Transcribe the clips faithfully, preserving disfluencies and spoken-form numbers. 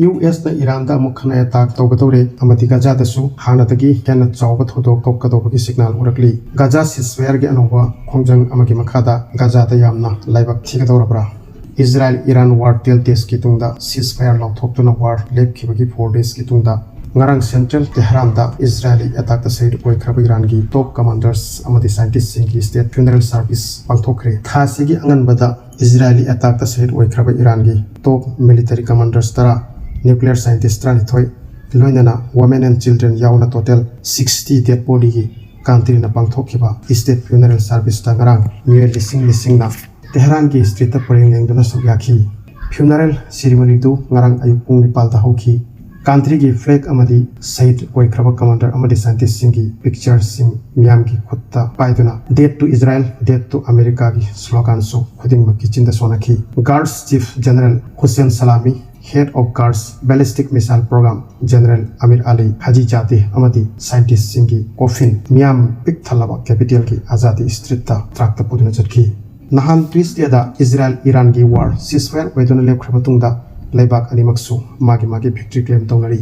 U ꯑꯦꯁꯅ ꯏꯔꯥꯟꯗ ꯑꯃꯨꯛ ꯍꯟꯅ ꯑꯦꯇꯥꯛ ꯇꯧꯒꯗꯧꯔꯦ ꯑꯃꯗꯤ ꯒꯖꯥꯗꯁꯨ ꯍꯥꯟꯅꯗꯒꯤ ꯍꯦꯟꯅ ꯆꯥꯎꯕ ꯊꯧꯗꯣꯛ ꯊꯣꯛꯀꯗꯧꯕꯒꯤ ꯁꯤꯒꯅꯥꯜ ꯎꯔꯛꯂꯤ꯫ ꯒꯖꯥ ꯁꯤꯁꯐꯥꯌꯔꯒꯤ ꯑꯅꯧꯕ ꯈꯣꯡꯖꯪ ꯑꯃꯒꯤ ꯃꯈꯥꯗ ꯒꯖꯥꯗ ꯌꯥꯝꯅ ꯂꯥꯏꯕꯛ ꯊꯤꯒꯗꯧꯔꯕ꯭ꯔꯥ? ꯏꯖꯔꯥꯏꯜ ꯏꯔꯥꯟ ꯋꯥꯔ ꯇꯦꯟ ꯗꯦꯖꯀꯤ ꯇꯨꯡꯗ ꯁꯤꯁꯐꯥꯌꯔ ꯂꯥꯎꯊꯣꯛꯇꯨꯅ ꯋꯥꯔ ꯂꯦꯞꯈꯤꯕꯒꯤ ꯐꯣꯔ ꯗꯦꯖꯀꯤ ꯇꯨꯡꯗ ꯉꯔꯥꯡ ꯁꯦꯟꯇ꯭ꯔꯦꯜ ꯇꯦꯍꯔꯥꯟꯗ ꯏꯖꯔꯥꯏꯂꯤ ꯑꯦꯇꯥꯛꯇ ꯁꯍꯤꯗ ꯑꯣꯏꯈ꯭ꯔꯕ ꯏꯔꯥꯟꯒꯤ ꯇꯣꯞ ꯀꯃꯥꯟꯗꯔꯁ ꯑꯃꯗꯤ ꯁꯥꯏꯟꯇꯤꯁꯁꯤꯡꯒꯤ ꯁ꯭ꯇꯦꯠ ꯐ꯭ꯌꯨꯅꯔꯦꯜ ꯁꯥꯔꯚꯤꯁ ꯄꯥꯡꯊꯣꯛꯈ꯭ꯔꯦ꯫ ꯊꯥꯁꯤꯒꯤ ꯑꯉꯟꯕꯗ ꯏꯖꯔꯥꯏꯂꯤ ꯑꯦꯇꯥꯛꯇ ꯁꯍꯤꯗ ꯑꯣꯏꯈ꯭ꯔꯕ ꯏꯔꯥꯟꯒꯤ ꯇꯣꯞ ꯃꯤꯂꯤꯇꯔꯤ ꯀꯃꯥꯟꯗꯔꯁ ꯇꯔꯥ, ꯅ꯭ꯌꯨꯀ꯭ꯂꯤꯌꯔ ꯁꯥꯏꯟꯇꯤꯁ ꯇꯔꯥꯅꯤꯊꯣꯏ, ꯂꯣꯏꯅꯅ ꯋꯣꯃꯦꯟ ꯑꯦꯟ ꯆꯤꯜꯗ꯭ꯔꯦꯟ ꯌꯥꯎꯅ ꯇꯣꯇꯦꯜ ꯁꯤꯛꯁꯇꯤ ꯗꯦꯗ ꯕꯣꯗꯤꯒꯤ ꯀꯥꯟꯇ꯭ꯔꯤꯅ ꯄꯥꯡꯊꯣꯛꯈꯤꯕ ꯁ꯭ꯇꯦꯠ ꯐ꯭ꯌꯨꯅꯔꯦꯜ ꯁꯥꯔꯚꯤꯁꯇ ꯉꯔꯥꯡ ꯃꯤꯑꯣꯏ ꯂꯤꯁꯤꯡ ꯂꯤꯁꯤꯡꯅ ꯇꯦꯍꯔꯥꯟꯒꯤ ꯁ꯭ꯇ꯭ꯔꯤꯠꯇ ꯄꯔꯦꯡ ꯂꯦꯡꯗꯨꯅ ꯁꯔꯨꯛ ꯌꯥꯈꯤ꯫ ꯐ꯭ꯌꯨꯅꯔꯦꯜ ꯁꯤꯔꯤꯃꯣꯅꯤꯗꯨ ꯉꯔꯥꯡ ꯑꯌꯨꯛ ꯄꯨꯡ ꯅꯤꯄꯥꯜꯗ ꯍꯧꯈꯤ꯫ ꯀꯥꯟꯇ꯭ꯔꯤꯒꯤ ꯐ꯭ꯂꯦꯒ ꯑꯃꯗꯤ ꯁꯍꯤꯗ ꯑꯣꯏꯈ꯭ꯔꯕ ꯀꯃꯥꯟꯗꯔ ꯑꯃꯗꯤ ꯁꯥꯏꯟꯇꯤꯁꯁꯤꯡꯒꯤ ꯄꯤꯛꯆꯔꯁꯤꯡ ꯃꯤꯌꯥꯝꯒꯤ ꯈꯨꯠꯇ ꯄꯥꯏꯗꯨꯅ "Death to Israel, death to America"ꯒꯤ ꯁ꯭ꯂꯣꯒꯥꯟꯁꯨ ꯈꯨꯗꯤꯡꯃꯛꯀꯤ ꯆꯤꯟꯗ ꯁꯣꯟꯅꯈꯤ꯫ Guards chief general Hossein Salami, Head of Guards Ballistic Missile Program general Amir Ali Hajizadeh ꯑꯃꯗꯤ ꯁꯥꯏꯟꯇꯤꯁꯁꯤꯡꯒꯤ ꯀꯣꯐꯤꯟ ꯃꯤꯌꯥꯝ ꯄꯤꯛ ꯊꯜꯂꯕ ꯀꯦꯄꯤꯇꯦꯜꯒꯤ ꯑꯖꯥꯗꯤ ꯁ꯭ꯇ꯭ꯔꯤꯠꯇ ꯇ꯭ꯔꯥꯛꯇ ꯄꯨꯗꯨꯅ ꯆꯠꯈꯤ꯫ ꯅꯍꯥꯟ ꯇ꯭ꯌꯨꯁꯗꯦꯗ ꯏꯖꯔꯥꯏꯜ ꯏꯔꯥꯟꯒꯤ ꯋꯥꯔ ꯁꯤꯁꯐꯥꯌꯔ ꯑꯣꯏꯗꯨꯅ ꯂꯦꯞꯈ꯭ꯔꯕ ꯇꯨꯡꯗ ꯂꯩꯕꯥꯛ ꯑꯅꯤꯃꯛꯁꯨ ꯃꯥꯒꯤ ꯃꯥꯒꯤ ꯚꯤꯛꯇ꯭ꯔꯤ ꯀ꯭ꯂꯦꯝ ꯇꯧꯅꯔꯤ꯫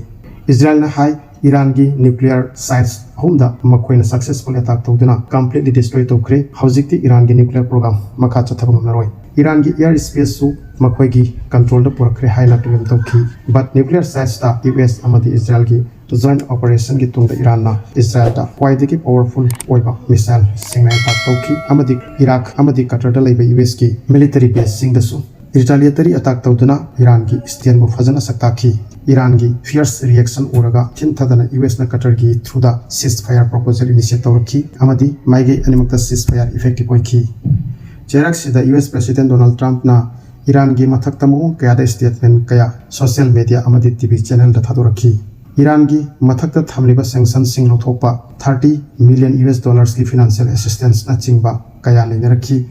ꯏꯖꯔꯥꯏꯜꯅ ꯍꯥꯏ, ꯏꯔꯥꯟꯒꯤ ꯅ꯭ꯌꯨꯀ꯭ꯂꯤꯌꯔ ꯁꯥꯏꯠꯁ ꯑꯍꯨꯝꯗ ꯃꯈꯣꯏꯅ ꯁꯛꯁꯦꯁꯐꯨꯜ ꯑꯦꯇꯥꯛ ꯇꯧꯗꯨꯅ ꯀꯝꯄ꯭ꯂꯤꯠꯂꯤ ꯗꯤꯁꯇ꯭ꯔꯣꯏ ꯇꯧꯈ꯭ꯔꯦ꯫ ꯍꯧꯖꯤꯛꯇꯤ ꯏꯔꯥꯟꯒꯤ ꯅ꯭ꯌꯨꯀ꯭ꯂꯤꯌꯔ ꯄ꯭ꯔꯣꯒ꯭ꯔꯥꯝ ꯃꯈꯥ ꯆꯠꯊꯕ ꯉꯝꯂꯔꯣꯏ꯫ ꯏꯔꯥꯟꯒꯤ ꯑꯦꯌꯔ ꯁ꯭ꯄꯦꯁꯁꯨ ꯃꯈꯣꯏꯒꯤ ꯀꯟꯇ꯭ꯔꯣꯜꯗ ꯄꯨꯔꯛꯈ꯭ꯔꯦ ꯍꯥꯏꯅ ꯀ꯭ꯂꯦꯝ ꯇꯧꯈꯤ꯫ ꯕꯠ ꯅ꯭ꯌꯨꯀ꯭ꯂꯤꯌꯔ ꯁꯥꯏꯠꯁꯇ ꯌꯨ ꯑꯦꯁ ꯑꯃꯗꯤ ꯏꯖꯔꯥꯏꯜꯒꯤ ꯖꯣꯏꯟꯠ ꯑꯣꯄꯔꯦꯁꯟꯒꯤ ꯇꯨꯡꯗ ꯏꯔꯥꯟꯅ ꯏꯖꯔꯥꯏꯜꯗ ꯈ꯭ꯋꯥꯏꯗꯒꯤ ꯄꯥꯋꯔꯐꯨꯜ ꯑꯣꯏꯕ ꯃꯤꯁꯥꯏꯜꯁꯤꯡꯅ ꯑꯦꯇꯥꯛ ꯇꯧꯈꯤ ꯑꯃꯗꯤ ꯏꯔꯥꯛ ꯑꯃꯗꯤ ꯀꯇꯔꯗ ꯂꯩꯕ ꯌꯨ ꯑꯦꯁꯀꯤ ꯃꯤꯂꯤꯇꯔꯤ ꯕꯦꯁꯁꯤꯡꯗꯁꯨ ꯔꯤꯇꯥꯂꯤꯌꯦꯇꯔꯤ ꯑꯦꯇꯥꯛ ꯇꯧꯗꯨꯅ ꯏꯔꯥꯟꯒꯤ ꯁ꯭ꯇꯦꯟꯕꯨ ꯐꯖꯅ ꯁꯛꯇꯥꯛꯈꯤ꯫ ꯏꯔꯥꯟꯒꯤ ꯐꯤꯌꯔꯁ ꯔꯤꯌꯦꯛꯁꯟ ꯎꯔꯒ ꯊꯤꯟꯊꯗꯅ ꯌꯨ ꯑꯦꯁꯅ ꯀꯇꯔꯒꯤ ꯊ꯭ꯔꯨꯗ ꯁꯤꯁ ꯐꯥꯌꯔ ꯄ꯭ꯔꯣꯄꯣꯖꯦꯜ ꯏꯅꯤꯁꯤꯌꯦꯠ ꯇꯧꯔꯛꯈꯤ ꯑꯃꯗꯤ ꯃꯥꯏꯀꯩ ꯑꯅꯤꯃꯛꯇ ꯁꯤꯁ ꯐꯥꯌꯔ ꯏꯐꯦꯛꯇꯤꯚ ꯑꯣꯏꯈꯤ꯫ ꯆꯩꯔꯛꯁꯤꯗ ꯌꯨ ꯑꯦꯁ ꯄ꯭ꯔꯦꯁꯤꯗꯦꯟꯠ ꯗꯣꯅꯥꯜꯗ ꯇ꯭ꯔꯝꯞꯅ ꯏꯔꯥꯟꯒꯤ ꯃꯊꯛꯇ ꯃꯑꯣꯡ ꯀꯌꯥꯗ ꯁ꯭ꯇꯦꯠꯃꯦꯟꯠ ꯀꯌꯥ ꯁꯣꯁꯤꯌꯦꯜ ꯃꯤꯗꯤꯌꯥ ꯑꯃꯗꯤ ꯇꯤ ꯚꯤ ꯆꯦꯅꯦꯜꯗ ꯊꯥꯗꯣꯔꯛꯈꯤ꯫ ꯏꯔꯥꯟꯒꯤ ꯃꯊꯛꯇ ꯊꯝꯂꯤꯕ ꯁꯦꯡꯁꯟꯁꯤꯡ ꯂꯧꯊꯣꯛꯄ, ꯊꯥꯔꯇꯤ ꯃꯤꯂꯤꯌꯟ ꯌꯨ ꯑꯦꯁ ꯗꯣꯂꯔꯁꯀꯤ ꯐꯤꯅꯥꯟꯁꯤꯌꯦꯜ ꯑꯦꯁꯤꯁꯇꯦꯟꯁꯅꯆꯤꯡꯕ ꯀꯌꯥ ꯂꯩꯅꯔꯛꯈꯤ꯫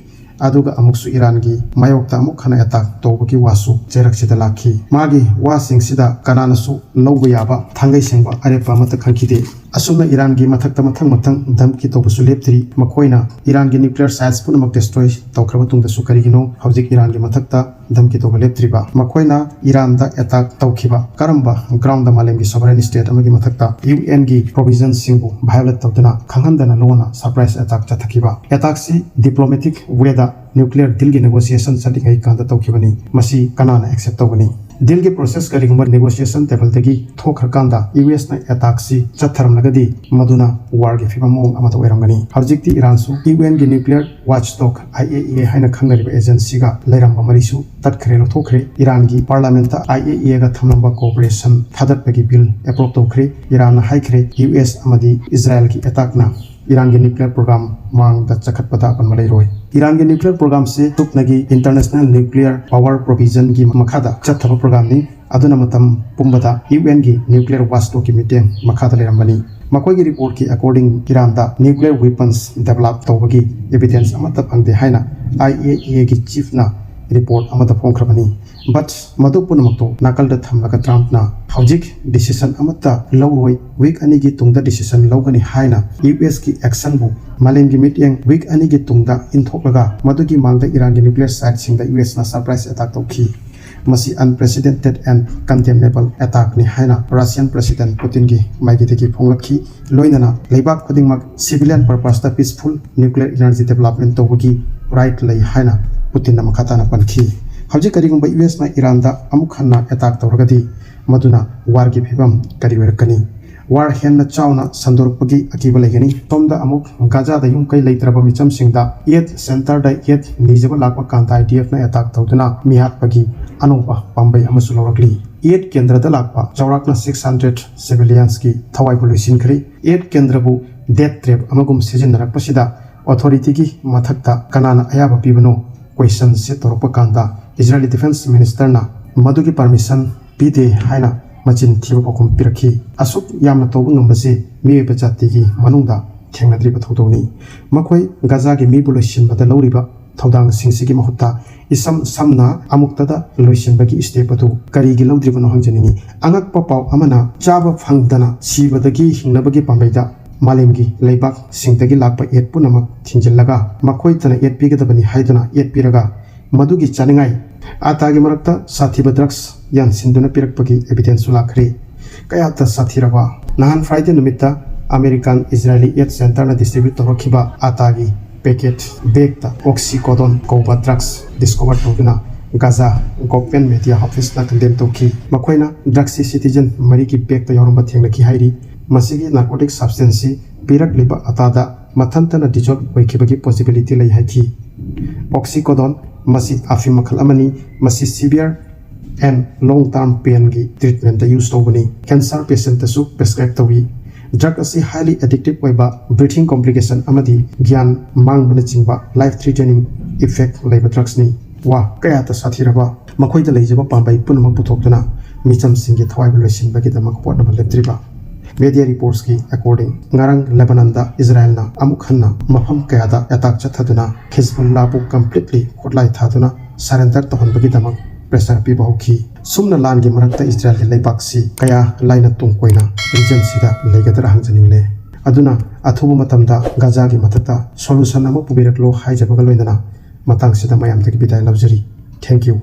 ꯑꯗꯨꯒ ꯑꯃꯨꯛꯁꯨ ꯏꯔꯥꯟꯒꯤ ꯃꯥꯌꯣꯛꯇ ꯑꯃꯨꯛ ꯍꯟꯅ ꯑꯦꯇꯥꯛ ꯇꯧꯕꯒꯤ ꯋꯥꯁꯨ ꯆꯩꯔꯛꯁꯤꯗ ꯂꯥꯛꯈꯤ꯫ ꯃꯥꯒꯤ ꯋꯥꯁꯤꯡꯁꯤꯗ ꯀꯅꯥꯅꯁꯨ ꯂꯧꯕ ꯌꯥꯕ ꯊꯥꯡꯒꯩ ꯁꯦꯡꯕ ꯑꯔꯦꯞꯄ ꯑꯃꯠꯇ ꯈꯪꯈꯤꯗꯦ꯫ ꯑꯁꯨꯝꯅ ꯏꯔꯥꯟꯒꯤ ꯃꯊꯛꯇ ꯃꯊꯪ ꯃꯊꯪ ꯙꯝꯀꯤ ꯇꯧꯕꯁꯨ ꯂꯦꯞꯇ꯭ꯔꯤ꯫ ꯃꯈꯣꯏꯅ ꯏꯔꯥꯟꯒꯤ nuclear sites ꯄꯨꯝꯅꯃꯛ destroy ꯇꯧꯈ꯭ꯔ ꯃꯇꯨꯡꯗꯁꯨ ꯀꯔꯤꯒꯤꯅꯣ ꯍꯧꯖꯤꯛ ꯏꯔꯥꯟꯒꯤ ꯃꯊꯛꯇ ꯙꯝꯀꯤ ꯇꯧꯕ ꯂꯦꯞꯇ꯭ꯔꯤꯕ? ꯃꯈꯣꯏꯅ ꯏꯔꯥꯟꯗ attack ꯇꯧꯈꯤꯕ ꯀꯔꯝꯕ ground ꯗ? ꯃꯥꯂꯦꯝꯒꯤ sovereign state ꯑꯃꯒꯤ ꯃꯊꯛꯇ UN ꯒꯤ provision ꯁꯤꯡꯕꯨ violate ꯇꯧꯗꯨꯅ ꯈꯪꯍꯟꯗꯅ ꯂꯣꯟꯅ surprise attack ꯆꯠꯊꯈꯤꯕ꯫ Attack ꯁꯤ diplomatic way ꯗ nuclear deal ꯒꯤ negotiation ꯆꯠꯂꯤꯉꯩ ꯀꯥꯟꯗ ꯇꯧꯈꯤꯕꯅꯤ꯫ ꯃꯁꯤ ꯀꯅꯥꯅ accept ꯇꯧꯒꯅꯤ? Deal ꯒꯤ process ꯀꯔꯤꯒꯨꯝꯕ negotiation table ꯗꯒꯤ ꯊꯣꯛꯈ꯭ꯔꯀꯥꯟꯗ US ꯅ attack ꯁꯤ ꯆꯠꯊꯔꯝꯂꯒꯗꯤ ꯃꯗꯨꯅ war ꯒꯤ ꯐꯤꯕꯝ ꯃꯑꯣꯡ ꯑꯃꯗ ꯑꯣꯏꯔꯝꯒꯅꯤ꯫ ꯍꯧꯖꯤꯛꯇꯤ ꯏꯔꯥꯟꯁꯨ UN ꯒꯤ nuclear watchdog, IAEA ꯍꯥꯏꯅ ꯈꯪꯅꯔꯤꯕ agency ꯒ ꯂꯩꯔꯝꯕ ꯃꯔꯤꯁꯨ ꯇꯠꯈ꯭ꯔꯦ, ꯂꯧꯊꯣꯛꯈ꯭ꯔꯦ꯫ ꯏꯔꯥꯟꯒꯤ parliament ꯇ IAEA ꯒ ꯊꯝꯂꯝꯕ cooperation ꯊꯥꯗꯠꯄꯒꯤ bill approve ꯇꯧꯈ꯭ꯔꯦ꯫ ꯏꯔꯥꯟꯅ ꯍꯥꯏꯈ꯭ꯔꯦ, US ꯑꯃꯗꯤ ꯏꯖꯔꯥꯏꯜꯒꯤ attack ꯅ ꯏꯔꯥꯟꯒꯤ nuclear program ꯃꯥꯡꯗ ꯆꯈꯠꯄꯗ ꯑꯄꯟꯕ ꯂꯩꯔꯣꯏ꯫ ꯏꯔꯥꯟꯒꯤ nuclear program ꯁꯤ ꯁꯨꯞꯅꯒꯤ international nuclear power provision ꯒꯤ ꯃꯈꯥꯗ ꯆꯠꯊꯕ program ꯅꯤ꯫ ꯑꯗꯨꯅ ꯃꯇꯝ ꯄꯨꯝꯕꯗ UN ꯒꯤ nuclear watchdog ꯀꯤ ꯃꯤꯠꯌꯦꯡ ꯃꯈꯥꯗ ꯂꯩꯔꯝꯕꯅꯤ꯫ ꯃꯈꯣꯏꯒꯤ report ꯀꯤ according, ꯏꯔꯥꯟꯗ nuclear weapons develop ꯇꯧꯕꯒꯤ evidence ꯑꯃꯠꯇ ꯐꯪꯗꯦ ꯍꯥꯏꯅ IAEA ꯒꯤ chief ꯅ report ꯑꯃꯗ ꯐꯣꯡꯈ꯭ꯔꯕꯅꯤ꯫ But ꯃꯗꯨ ꯄꯨꯝꯅꯃꯛꯇꯨ ꯅꯥꯀꯜꯗ ꯊꯝꯂꯒ ꯇ꯭ꯔꯝꯞꯅ ꯍꯧꯖꯤꯛ decision ꯑꯃꯠꯇ ꯂꯧꯔꯣꯏ, week ꯑꯅꯤꯒꯤ ꯇꯨꯡꯗ decision ꯂꯧꯒꯅꯤ ꯍꯥꯏꯅ US ꯀꯤ action ꯕꯨ ꯃꯥꯂꯦꯝꯒꯤ ꯃꯤꯠꯌꯦꯡ week ꯑꯅꯤꯒꯤ ꯇꯨꯡꯗ ꯏꯟꯊꯣꯛꯂꯒ ꯃꯗꯨꯒꯤ ꯃꯥꯡꯗ ꯏꯔꯥꯟꯒꯤ nuclear site ꯁꯤꯡꯗ US ꯅ surprise attack ꯇꯧꯈꯤ꯫ ꯃꯁꯤ unprecedented and condemnable attack ꯅꯤ ꯍꯥꯏꯅ Russian President Putin ꯒꯤ ꯃꯥꯏꯀꯩꯗꯒꯤ ꯐꯣꯡꯂꯛꯈꯤ꯫ ꯂꯣꯏꯅꯅ ꯂꯩꯕꯥꯛ ꯈꯨꯗꯤꯡꯃꯛ civilian purpose ꯇ peaceful nuclear energy development ꯇꯧꯕꯒꯤ right ꯂꯩ ꯍꯥꯏꯅ ꯄꯨꯇꯤꯟꯅ ꯃꯈꯥ ꯇꯥꯅ ꯄꯟꯈꯤ꯫ ꯍꯧꯖꯤꯛ ꯀꯔꯤꯒꯨꯝꯕ US ꯅ ꯏꯔꯥꯟꯗ ꯑꯃꯨꯛ ꯍꯟꯅ attack ꯇꯧꯔꯒꯗꯤ ꯃꯗꯨꯅ war ꯒꯤ ꯐꯤꯕꯝ ꯀꯔꯤ ꯑꯣꯏꯔꯛꯀꯅꯤ? War ꯍꯦꯟꯅ ꯆꯥꯎꯅ ꯁꯟꯗꯣꯔꯛꯄꯒꯤ ꯑꯀꯤꯕ ꯂꯩꯒꯅꯤ꯫ ꯁꯣꯝꯗ ꯑꯃꯨꯛ ꯒꯥꯖꯥꯗ ꯌꯨꯝ ꯀꯩ ꯂꯩꯇ꯭ꯔꯕ ꯃꯤꯆꯝꯁꯤꯡꯗ aid center ꯗ aid ꯅꯤꯖꯕ ꯂꯥꯛꯄ ꯀꯥꯟꯗ IDF ꯅ attack ꯇꯧꯗꯨꯅ ꯃꯤꯍꯥꯠꯄꯒꯤ ꯑꯅꯧꯕ ꯄꯥꯝꯕꯩ ꯑꯃꯁꯨ ꯂꯧꯔꯛꯂꯤ꯫ Aid ꯀꯦꯟꯗ꯭ꯔꯗ ꯂꯥꯛꯄ ꯆꯥꯎꯔꯥꯛꯅ six hundred civilians ꯀꯤ ꯊꯋꯥꯏꯕꯨ ꯂꯣꯏꯁꯤꯟꯈ꯭ꯔꯦ꯫ Aid ꯀꯦꯟꯗ꯭ꯔꯕꯨ death trap ꯑꯃꯒꯨꯝ ꯁꯤꯖꯤꯟꯅꯔꯛꯄꯁꯤꯗ authority ꯒꯤ ꯃꯊꯛꯇ ꯀꯅꯥꯅ ꯑꯌꯥꯕ ꯄꯤꯕꯅꯣ question ꯁꯦ ꯇꯧꯔꯛꯄ ꯀꯥꯟꯗ Israeli Defense Minister ꯅ ꯃꯗꯨꯒꯤ permission ꯄꯤꯗꯦ ꯍꯥꯏꯅ ꯃꯆꯤꯟ ꯊꯤꯕ ꯄꯥꯎꯈꯨꯝ ꯄꯤꯔꯛꯈꯤ꯫ ꯑꯁꯨꯛ ꯌꯥꯝꯅ ꯇꯧꯕ ꯉꯝꯕꯁꯤ ꯃꯤꯑꯣꯏꯕ ꯖꯥꯇꯤꯒꯤ ꯃꯅꯨꯡꯗ ꯊꯦꯡꯅꯗ꯭ꯔꯤꯕ ꯊꯧꯗꯣꯛꯅꯤ꯫ ꯃꯈꯣꯏ ꯒꯥꯖꯥꯒꯤ ꯃꯤꯕꯨ ꯂꯣꯏꯁꯤꯟꯕꯗ ꯂꯧꯔꯤꯕ ꯊꯧꯗꯥꯡꯁꯤꯡꯁꯤꯒꯤ ꯃꯍꯨꯠꯇ ꯏꯁꯝ ꯁꯝꯅ ꯑꯃꯨꯛꯇꯗ ꯂꯣꯏꯁꯤꯟꯕꯒꯤ step ꯑꯗꯨ ꯀꯔꯤꯒꯤ ꯂꯧꯗ꯭ꯔꯤꯕꯅꯣ ꯍꯪꯖꯅꯤꯡꯏ꯫ ꯑꯉꯛꯄ ꯄꯥꯎ ꯑꯃꯅ, ꯆꯥꯕ ꯐꯪꯗꯅ ꯁꯤꯕꯗꯒꯤ ꯍꯤꯡꯅꯕꯒꯤ ꯄꯥꯝꯕꯩꯗ ꯃꯥꯂꯦꯝꯒꯤ ꯂꯩꯕꯥꯛꯁꯤꯡꯗꯒꯤ ꯂꯥꯛꯄ aid ꯄꯨꯝꯅꯃꯛ ꯊꯤꯡꯖꯤꯜꯂꯒ ꯃꯈꯣꯏꯇꯅ aid ꯄꯤꯒꯗꯕꯅꯤ ꯍꯥꯏꯗꯨꯅ aid ꯄꯤꯔꯒ ꯃꯗꯨꯒꯤ ꯆꯥꯅꯤꯡꯉꯥꯏ ꯑꯇꯥꯒꯤ ꯃꯔꯛꯇ ꯁꯥꯊꯤꯕ drugs ꯌꯥꯟꯁꯤꯟꯗꯨꯅ ꯄꯤꯔꯛꯄꯒꯤ evidence ꯁꯨ ꯂꯥꯛꯈ꯭ꯔꯦ꯫ ꯀꯌꯥꯗ ꯁꯥꯊꯤꯔꯕ! ꯅꯍꯥꯟ Friday ꯅꯨꯃꯤꯠꯇ American Israeli Aid Center ꯅ distribute ꯇꯧꯔꯛꯈꯤꯕ ꯑꯇꯥꯒꯤ packet bag ꯇ oxycodone ꯀꯧꯕ drugs discover ꯇꯧꯗꯨꯅ Gaza government media office ꯅ condemn ꯇꯧꯈꯤ꯫ ꯃꯈꯣꯏꯅ drugs ꯁꯤ citizen ꯃꯔꯤꯒꯤ bag ꯇ ꯌꯥꯎꯔꯝꯕ ꯊꯦꯡꯅꯈꯤ ꯍꯥꯏꯔꯤ꯫ ꯃꯁꯤꯒꯤ narcotic substance ꯁꯤ ꯄꯤꯔꯛꯂꯤꯕ ꯑꯇꯥꯗ ꯃꯊꯟꯇꯅ dissolve ꯑꯣꯏꯈꯤꯕꯒꯤ possibility ꯂꯩ ꯍꯥꯏꯈꯤ꯫ Oxycodone ꯃꯁꯤ aphim ꯃꯈꯜ ꯑꯃꯅꯤ꯫ ꯃꯁꯤ severe and long term pain ꯒꯤ treatment ꯇ use ꯇꯧꯕꯅꯤ꯫ Cancer patient ꯇꯁꯨ prescribe ꯇꯧꯏ꯫ Drug ꯑꯁꯤ highly addictive ꯑꯣꯏꯕ, breathing complication ꯑꯃꯗꯤ ꯒ꯭ꯌꯥꯟ ꯃꯥꯡꯕꯅꯆꯤꯡꯕ life threatening effect ꯂꯩꯕ drugs ꯅꯤ꯫ ꯋꯥ ꯀꯌꯥꯗ ꯁꯥꯊꯤꯔꯕ! ꯃꯈꯣꯏꯗ ꯂꯩꯖꯕ ꯄꯥꯝꯕꯩ ꯄꯨꯝꯅꯃꯛ ꯄꯨꯊꯣꯛꯇꯨꯅ ꯃꯤꯆꯝꯁꯤꯡꯒꯤ ꯊꯋꯥꯏꯕꯨ ꯂꯣꯏꯁꯤꯟꯕꯒꯤꯗꯃꯛ ꯍꯣꯠꯅꯕ ꯂꯦꯞꯇ꯭ꯔꯤꯕ꯫ Media reports ꯀꯤ according, ꯉꯔꯥꯡ Lebanon ꯗ Israel ꯅ ꯑꯃꯨꯛ ꯍꯟꯅ ꯃꯐꯝ ꯀꯌꯥꯗ attack ꯆꯠꯊꯗꯨꯅ Hezbollah ꯕꯨ completely ꯈꯨꯠꯂꯥꯏ ꯊꯥꯗꯨꯅ surrender ꯇꯧꯍꯟꯕꯒꯤꯗꯃꯛ pressure ꯄꯤꯕ ꯍꯧꯈꯤ꯫ ꯁꯨꯝꯅ ꯂꯥꯟꯒꯤ ꯃꯔꯛꯇ Israel ꯒꯤ ꯂꯩꯕꯥꯛꯁꯤ ꯀꯌꯥ ꯂꯥꯏꯅ ꯇꯨꯡ ꯀꯣꯏꯅ region ꯁꯤꯗ ꯂꯩꯒꯗ꯭ꯔꯥ ꯍꯪꯖꯅꯤꯡꯂꯦ꯫ ꯑꯗꯨꯅ ꯑꯊꯨꯕ ꯃꯇꯝꯗ Gaza ꯒꯤ ꯃꯊꯛꯇ solution ꯑꯃ ꯄꯨꯕꯤꯔꯛꯂꯣ ꯍꯥꯏꯖꯕꯒ ꯂꯣꯏꯅꯅ ꯃꯇꯥꯡꯁꯤꯗ ꯃꯌꯥꯝꯗꯒꯤ ꯕꯤꯗꯥꯏ ꯂꯧꯖꯔꯤ꯫ Thank you꯫